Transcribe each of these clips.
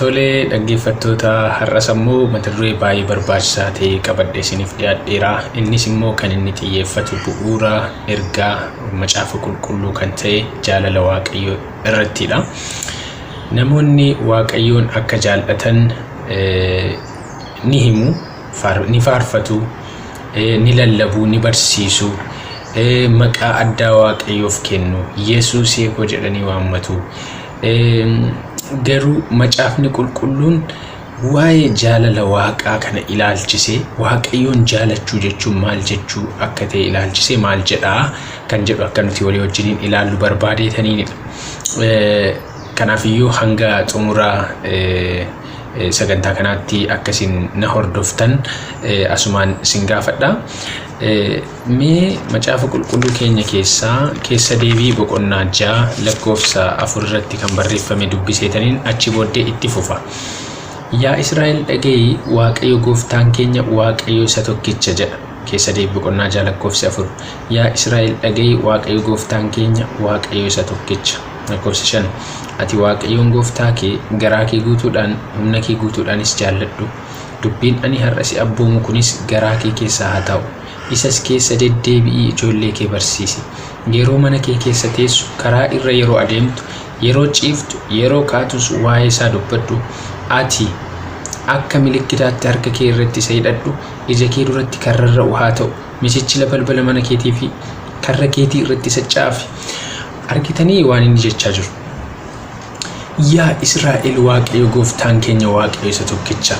Tolee, dhaggeeffattoota, har'as ammoo mata duree baay'ee barbaachisaa ta'e qabadhee isiniif dhiyaadheera. Innis immoo kan inni xiyyeeffatu bu'uura ergaa macaafa qulqulluu kan ta'e jaalala Waaqayyoo irrattidha. Namoonni Waaqayyoon akka jaallatan ni himu, ni faarfatu, ni lallabu, ni barsiisu, maqaa addaa Waaqayyoof kennu, Yesuus koo jedhanii waammatu. Garuu macaafni qulqulluun waa'ee jaalala waaqaa kana ilaalchisee, Waaqayyoon jaalachuu jechuun maal jechuu akka ta'e ilaalchisee maal jedhaa kan jedhu akka nuti walii wajjiniin ilaallu barbaadeetaniinidha. Kanaafiyyuu hanga xumura sagantaa kanaatti akkasiin na hordoftan asumaan isin gaafadha. Mee macaafa qulqulluu keenya keessaa Keessa Deebii boqonnaa 6 lakkoofsa 4 irratti kan barreeffame dubbiseetaniin achi booddee itti fufa. Yaa Israa'el dhaga'i, Waaqayyo gooftaan keenya Waaqayyo isa tokkicha jedha. Keessa Deebii boqonnaa 6 lakkoofsi 4. Yaa Israa'el dhaga'i, Waaqayyo gooftaan keenya Waaqayyo isa tokkicha. Lakkoofsa 5. Ati Waaqayyoon gooftaa kee garaa kee guutuudhaan, humna kee guutuudhaanis jaalladhu. Dubbiin ani har'a si abboomu kunis garaa kee keessa haa taa'u. Isas keessa deddeebi'ii ijoollee kee barsiisi. Yeroo mana kee keessa teessu, karaa irra yeroo adeemtu, yeroo ciiftu, yeroo kaatus waa'ee isaa dubbadhu. Ati akka milikkitaatti harka kee irratti isa hidhadhu, ija kee duratti kan rarra'u haa ta'u. Michichila balbala mana keetii fi karra keetii irratti isa caafi. Argitanii waan inni jechaa jiru? Yaa Israa'el, Waaqayyo gooftaan keenya Waaqayyo isa tokkicha.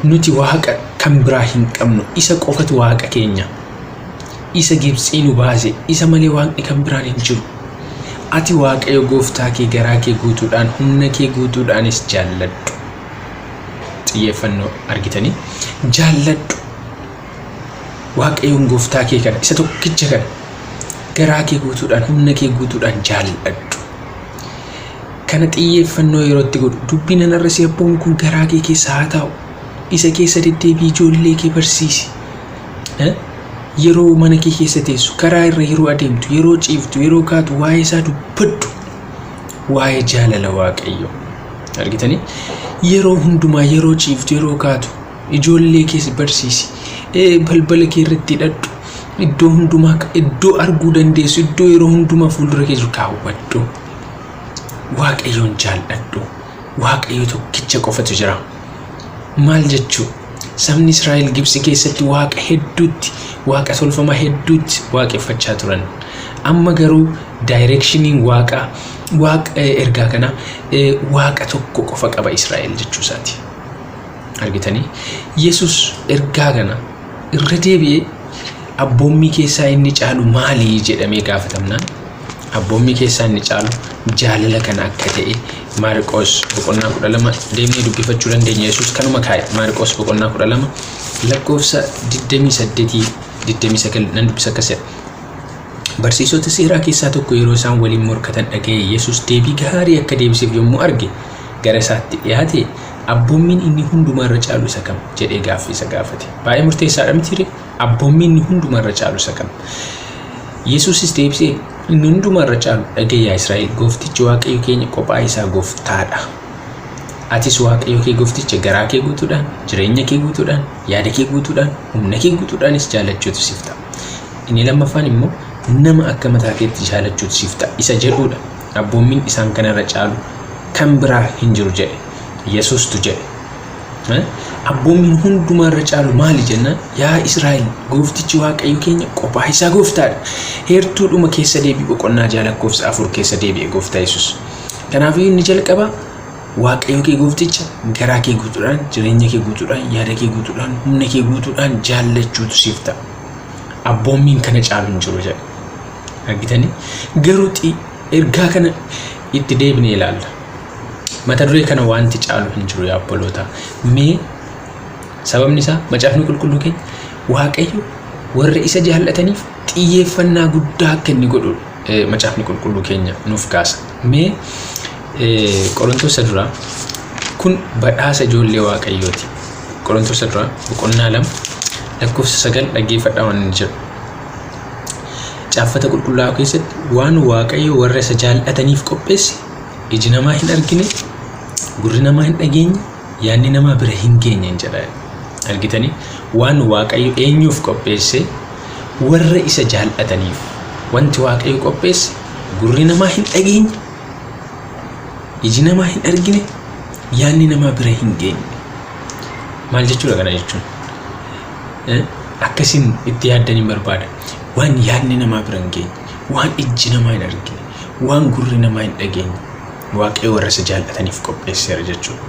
Nuti Waaqa kan biraa hin qabnu, isa qofatu Waaqa keenya. Isa Gibxii nu baase, isa malee Waaqni kan biraan hin jiru. Ati Waaqayyo gooftaa kee garaa kee guutuudhaan, humna kee guutuudhaanis jaalladhu. Xiyyeeffannoo argitanii? Jaalladhu. Waaqayyoon gooftaa kee kana, isa tokkicha kana, garaa kee guutuudhaan, humna kee guutuudhaan jaalladhu. Kana xiyyeeffannoo yeroo itti godhu, dubbiin ani irra si abboomu kun garaa kee keessa haa taa'u. Isa keessa deddeebi'i, ijoollee kee barsiisi. Yeroo mana kee keessa teessu, karaa irra yeroo adeemtu, yeroo ciiftu, yeroo kaatu waa'ee isaa dubbadhu. Waa'ee jaalala Waaqayyoo. Argitanii? Yeroo hundumaa, yeroo ciiftu, yeroo kaatu, ijoollee kees barsiisi. Balbala kee irratti hidhadhu. Iddoo hundumaa, iddoo arguu dandeessu, iddoo yeroo hundumaa fuuldura kee jiru kaawwadhu. Waaqayyoon jaalladhu. Waaqayyo tokkicha qofatu jira. Maal jechuu? Sabni Israa'el Gibxi keessatti waaqa hedduutti, waaqa tolfamaa hedduutti waaqeffachaa turan. Amma garuu directioniin waaqa waaqa ergaa kana waaqa tokko qofa qaba Israa'el jechuu isaati. Argitanii? Yesus ergaa kana irra deebi'ee abboommii keessaa inni caalu maali jedhamee gaafatamnaan, abboommii keessaa inni caalu jaalala kana akka ta'e Maarqoos boqonnaa 12 deemnee dubbifachuu dandeenya. Yesus kanuma kaa'e. Maarqoos boqonnaa 12 lakkoofsa 28 29 nan dubbisa, akkas jedha. Barsiisota seeraa keessaa tokko yeroo isaan waliin morkatan dhaga'e. Yesus deebii gaarii akka deebiseef yommuu arge, gara isaatti dhiyaate, abboommiin inni hundumaarra caalu isa kam jedhee gaaffii isa gaafate. Baay'ee murteessaadha miti? Abboommiin inni hundumaarra caalu isa kam? Yesuusis deebisee, inni hundumaarra caalu, dhaga'i yaa Israa'el, gooftichi Waaqayyo keenya kophaa isaa gooftaadha. Atis Waaqayyo kee goofticha garaa kee guutuudhaan, jireenya kee guutuudhaan, yaada kee guutuudhaan, humna kee guutuudhaanis jaalachuutu siif ta'a. Inni lammaffaan immoo nama akka mataa keetti jaalachuutu siif ta'a isa jedhuudha. Abboommiin isaan kanarra caalu kan biraa hin jiru jedhe. Yesuustu jedhe. Abboommiin hundumaarra caalu maali jennaan, yaa Israa'el, gooftichi Waaqayyo keenya kophaa isaa gooftaadha. Heertuudhuma Keessa Deebii boqonnaa 6 lakkoofsa 4 keessa deebi'e gooftaa Yesuus. Kanaafuu inni jalqaba Waaqayyo kee goofticha garaa kee guutuudhaan, jireenya kee guutuudhaan, yaada kee guutuudhaan, humna kee guutuudhaan jaallachuutu siif ta'a. Abboommiin kana caalu hin jiru jedha. Argitanii? Garuu ergaa kana itti deebinee ilaalla. Mata duree kana wanti caalu hin jiru, yaa obboloota. Mee sababni isaa macaafni qulqulluu keenya Waaqayyo warra isa jaallataniif xiyyeeffannaa guddaa akka inni godhu macaafni qulqulluu keenya nuuf kaasa. Mee Qorontosa duraa, kun badhaasa ijoollee Waaqayyooti. Qorontosa duraa boqonnaa 2 lakkoofsa 9 dhaggeeffadhaa waan inni jedhu. Caaffata qulqullaa'aa keessatti waan Waaqayyo warra isa jaallataniif qopheesse iji namaa hin argine, Gurri namaa hin dhageenye, yaadni namaa bira hin geenye hin jedha. Argitanii waan Waaqayyo eenyuuf qopheesse? Warra isa jaallataniif. Wanti Waaqayyo qopheesse gurri namaa hin dhageenye, iji namaa hin argine, yaadni namaa bira hin geenye. Maal jechuudha kana jechuun? Akkasiin itti yaaddan hin barbaada. Waan yaadni namaa bira hin geenye, waan ijji namaa hin argine, waan gurri namaa hin dhageenye, Waaqayyo warra isa jaallataniif qopheesseera jechuudha.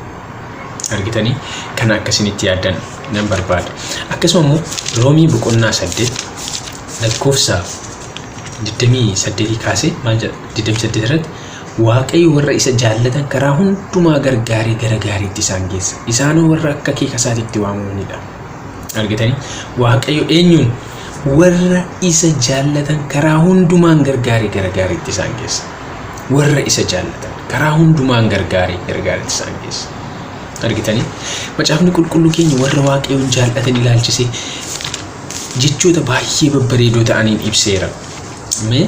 Argitanii kana akkasiin itti yaaddan nan barbaada. Akkasuma immoo Roomii boqonnaa 8 lakkoofsa 28 kaasee maal jedha? 28 irratti Waaqayyo warra isa jaallatan karaa hundumaa gargaaree gara gaariitti isaan geessa. Isaanoo warra akka akeeka isaatiitti waamamanidha. Argitanii Waaqayyo eenyuun warra isa jaallatan karaa hundumaan gargaaree gara gaariitti isaan geessa. Warra isa jaallatan karaa hundumaan gargaaree gara gaariitti isaan geessa. Argitanii macaafni qulqulluu keenya warra Waaqayyoon jaallatan ilaalchisee jechoota baay'ee babbareedoo ta'aniin ibseera. Mee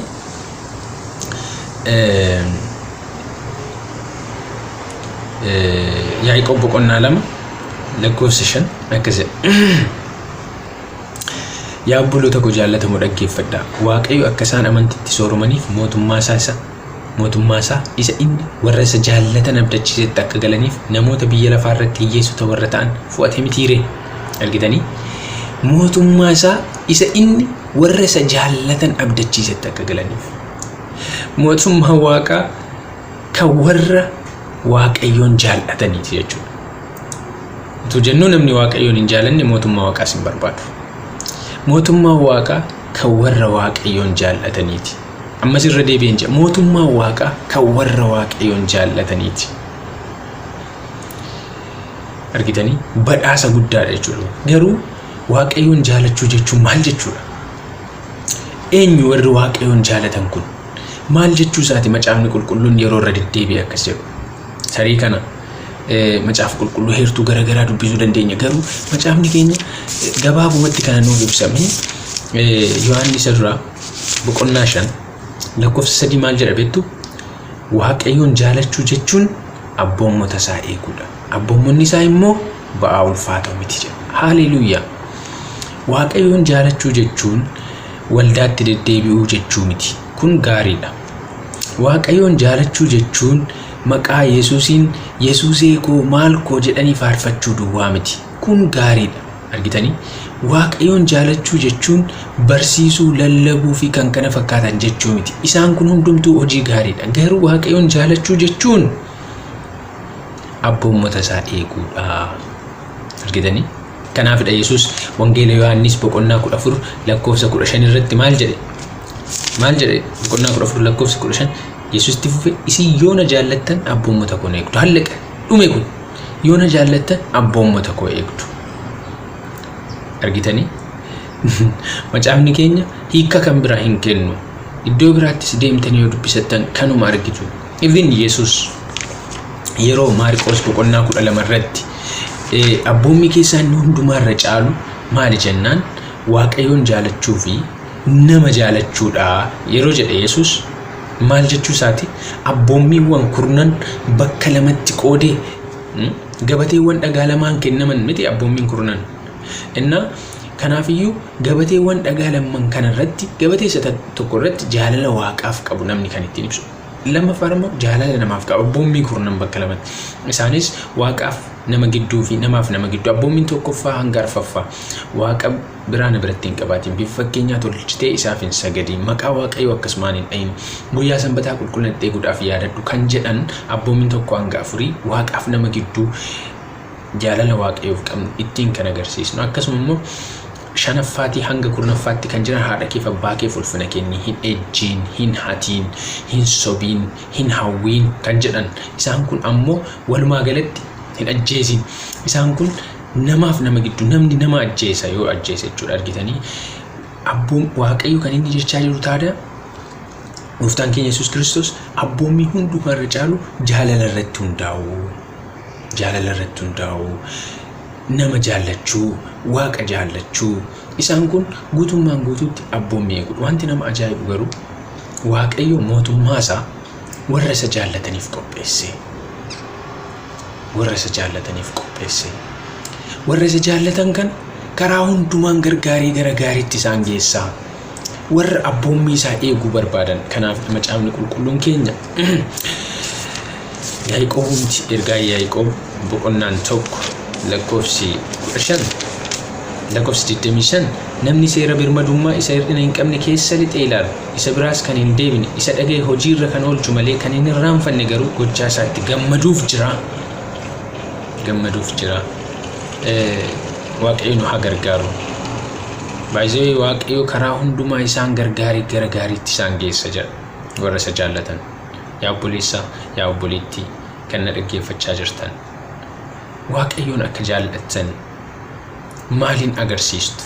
Yaaqoob boqonnaa 2 lakkoofsa 5 akkas jedha. Yaa obboloota koo jaallatamoo dhaggeeffadhaa. Waaqayyo akka isaan amantiitti sooromaniif mootummaa isaa isa inni warra isa jaallatan abdachiisetti akka galaniif namoota biyya lafaa irratti hiyyeessota warra ta'an fo'ate mitiiree? Argitanii? Mootummaa isaa isa inni warra isa jaallatan abdachiisetti akka galaniif. Mootummaa Waaqaa kan warra Waaqayyoon jaallataniiti jechuudha. Utuu jennuu namni Waaqayyoon hin jaalanne mootummaa Waaqaas hin barbaadu. Mootummaan Waaqaa kan warra Waaqayyoon jaallataniiti. Ammas irra deebi'een jedha. Mootummaan Waaqaa kan warra Waaqayyoon jaallataniiti. Argitanii badhaasa guddaadha jechuudha. Garuu Waaqayyoon jaalachuu jechuun maal jechuudha? Eenyu warri Waaqayyoon jaalatan kun? Maal jechuu isaati macaafni qulqulluun yeroo irra deddeebi'e akkas jedhu? Tarii kana macaafa qulqulluu heertuu garaagaraa dubbisuu dandeenya. Garuu macaafni keenya gabaabumatti kana nuuf ibsame Yohaannis isa duraa boqonnaa 5 lakkoofsa 3 maal jedha beektu? Waaqayyoon jaalachuu jechuun abboommota isaa eeguudha. Abboommonni isaa immoo ba'aa ulfaatoo miti jedha. Haaleluuyaa! Waaqayyoon jaalachuu jechuun waldaatti deddeebi'uu jechuu miti. Kun gaariidha. Waaqayyoon jaalachuu jechuun maqaa Yesuusiin Yesuusee koo maal koo jedhanii faarfachuu duwwaa miti. Kun gaariidha. Argitanii? Waaqayyoon jaalachuu jechuun barsiisuu, lallabuu fi kan kana fakkaatan jechuu miti. Isaan kun hundumtuu hojii gaariidha. Garuu Waaqayyoon jaalachuu jechuun abboommota isaa eeguudha. Argitanii? Kanaafidha Yesuus Wangeela Yohaannis boqonnaa 14 lakkoofsa 15 irratti maal jedhe? Maal jedhe? Boqonnaa 14 lakkoofsa 15 Yesuus itti fufe isin yoo na jaallattan abboommota koo na eegdu. Hallaqa dhume kun yoo na jaallattan abboommota koo eegdu. Argitanii? Macaafni keenya hiika kan biraa hin kennu. Iddoo biraattis deemtanii yoo dubbisattan kanuma argitu. Even Yesuus yeroo Maarqoos boqonnaa 12 irratti abboommii keessaa inni hundumaa irra caalu maali jennaan Waaqayyoon jaalachuu fi nama jaalachuudha yeroo jedhe Yesuus maal jechuu isaati? Abboommiiwwan kurnan bakka lamatti qoodee gabateewwan dhagaa lamaan kennaman miti abboommiin kurnan. Innaa kanaafiyyuu gabateewwan dhagaa lamman kanarratti gabatee isa tokko irratti jaalala Waaqaaf qabu namni kan ittiin ibsu. Lammaffaan immoo jaalala namaaf qaba. Abboommii kurnan bakka lamatti. Isaanis Waaqaaf nama gidduu fi namaaf nama gidduu. Abboommiin tokkoffaa hanga arfaffaa. Waaqa biraa na biratti hin qabaatin. Bifa fakkeenyaa tolchitee isaaf hin sagadiin. Maqaa Waaqayyoo akkasumaan hin dhahin. Guyyaa sanbataa qulqullina eeguudhaaf yaadadhu kan jedhan abboommiin tokko hanga afurii Waaqaaf nama gidduu jaalala Waaqayyoof qabnu ittiin kan agarsiisnu. Akkasuma immoo shanaffaatii hanga kurnaffaatti kan jiran haadha keef abbaa keef ulfina kenni, hin ejjiin, hin hatiin, hin sobiin, hin hawwiin kan jedhan. Isaan kun ammoo walumaa galatti hin ajjeesiin. Isaan kun namaaf nama gidduu namni nama ajjeesa yoo ajjeese jechuudha argitanii. Abboon Waaqayyo kan inni jechaa jiru taada Gooftaan keenya Yesuus Kiristoos abboommii hundumaa irra caalu jaalala irratti hundaa'u. Jaalala irratti hundaa'u. Nama jaallachuu, Waaqa jaallachuu. Isaan kun guutummaan guutuutti abboommii eeguudha. Wanti nama ajaa'ibu garuu Waaqayyo mootummaa isaa warra isa jaallataniif qopheesse. warra isa jaallataniif qopheesse. Warra isa jaallatan kana karaa hundumaan gargaaree gara gaariitti isaan geessa. Warra abboommii isaa eeguu barbaadan kanaaf macaafni qulqulluun keenya Yaaqoobumti ergaa Yaaqoob boqonnaan 1 lakkoofsi 15 lakkoofsi 25 namni seera birmadummaa isa hir'ina hin qabne keessa lixee ilaalu isa biraas kan hin deebine isa dhaga'e hojiirra kan oolchu malee kan hin irraanfanne garuu gochaa isaatti gammaduuf jira. Gammaduuf jira. Waaqayyo nu haa gargaaru. Baay'ee Waaqayyo karaa hundumaa isaan gargaaree gara gaariitti isaan geessa jedha warra isa jaallatan. Yaa obboleessaa, yaa obboleettii kan na dhaggeeffachaa jirtan. Waaqayyoon akka jaallattan maaliin agarsiistu?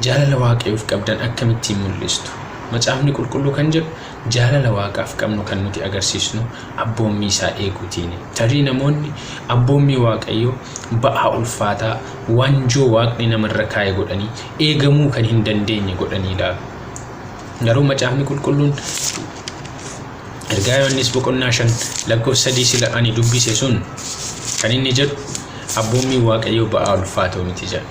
Jaalala Waaqayyoof qabdan akkamittiin mul'istu? Macaafni Qulqulluu kan jedhu jaalala Waaqaaf qabnu kan nuti agarsiisnu abboommii isaa eeguutiini. Tarii namoonni abboommii Waaqayyoo ba'aa ulfaataa, waanjoo Waaqni namarra kaa'e godhanii eegamuu kan hin dandeenye godhanii ilaalu. Garuu Macaafni Qulqulluun ergaa Yohaannis boqonnaa 5 lakkoofsa 3 sila ani dubbise sun kan inni jedhu abboommiin Waaqayyoo ba'aa ulfaatoo miti jedha.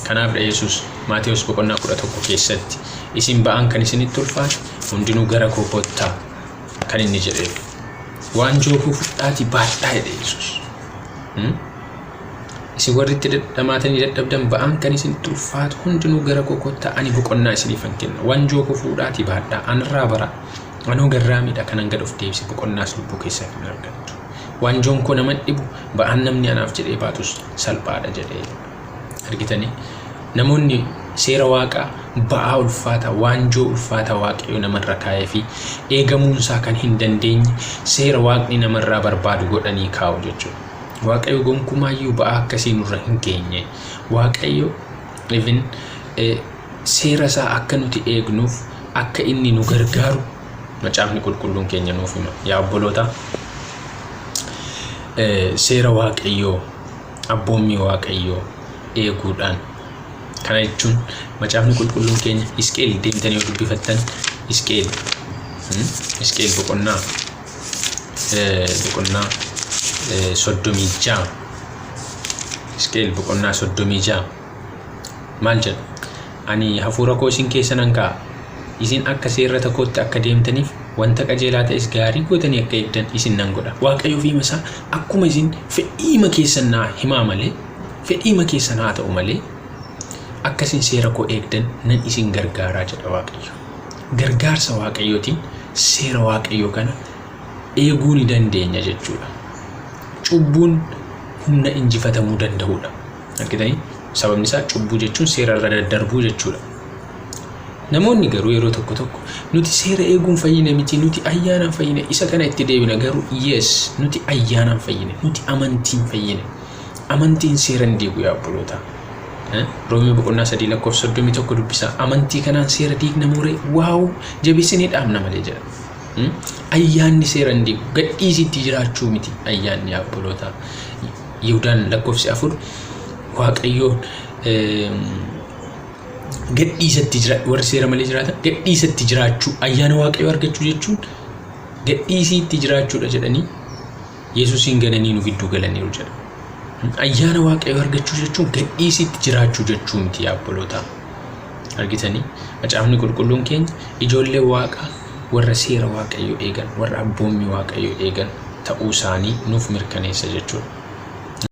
Kanaafdha Yesuus Maatewos boqonnaa 11 keessatti isin ba'aan kan isinitti ulfaate hundinuu gara koo kottaa kan inni jedheef. Waanjoo koo fudhaatii baadhaa jedhe Yesuus. Isin warri itti dhamaatanii dadhabdan ba'aan kan isinitti ulfaatu hundinuu gara koo kottaa ani boqonnaa isiniifan kenna. Waanjoo koo fuudhaatii baadhaa anarraa baraa. Anoo garraamiidha kanan gad of deebise boqonnaas lubbuu keessaniif hin argattu. Waanjoon koo naman dhibu ba'aan namni anaaf jedhee baatus salphaadha jedhee. Argitanii? Namoonni seera Waaqaa ba'aa ulfaataa, waanjoo ulfaataa Waaqayyo namarra kaa'ee fi eegamuunsaa kan hin dandeenye seera Waaqni namarraa barbaadu godhanii kaa'u jechuudha. Waaqayyo gonkumaayyuu ba'aa akkasii nurra hin keenye. Waaqayyo even seera isaa akka nuti eegnuuf akka inni nu gargaaru macaafni qulqulluun keenya nuuf hima. Yaa obboloota, seera Waaqayyoo abboommii Waaqayyoo eeguudhaan. Kana jechuun macaafni qulqulluun keenya Hisqeel deemtanii yoo dubbifattan Hisqeel Hisqeel boqonnaa boqonnaa 36 Hisqeel boqonnaa 36 maal jedha? Ani hafuura koo isin keessa nan kaa'a. Isin akka seerrata kootti akka deemtaniif wanta qajeelaa ta'es gaarii gootanii akka eegdan isin nan godha. Waaqayyo ofiima isaa akkuma isin fedhiima keessan naa himaa malee fedhiima keessan haa ta'u malee akka isin seera koo eegdan nan isin gargaaraa jedha Waaqayyo. Gargaarsa Waaqayyootiin seera Waaqayyoo kana eeguu ni dandeenya jechuudha. Cubbuun humna injifatamuu danda'udha. Argitanii? Sababni isaa cubbuu jechuun seera irra daddarbuu jechuudha. Namoonni garuu yeroo tokko tokko nuti seera eeguun fayyine miti nuti ayyaanaan fayyine isa kana itti deebina garuu yes nuti ayyaanaan fayyine nuti amantiin fayyine amantiin seera hin diigu yaa obboloota. Roomee boqonnaa 3 lakkoofsa 31 dubbisaa amantii kanaan seera diigna mooree waaw jabeessinee dhaabna malee jedha. Ayyaanni seera hin diigu gadhiisitti jiraachuu miti ayyaanni yaa obboloota. Yihudaan lakkoofsi 4 Waaqayyoon gadhiisatti jira warri seera malee jiraatan gadhiisatti jiraachuu ayyaana Waaqayyoo argachuu jechuun gadhiisiitti jiraachuudha jedhanii Yesuusiin gananii nu gidduu galaniiru jedha. Ayyaana Waaqayyoo argachuu jechuun gadhiisiitti jiraachuu jechuu miti yaa obboloota. Argitanii macaafni qulqulluun keenya ijoollee Waaqaa warra seera Waaqayyoo eegan warra abboommii Waaqayyoo eegan ta'uu isaanii nuuf mirkaneessa jechuudha.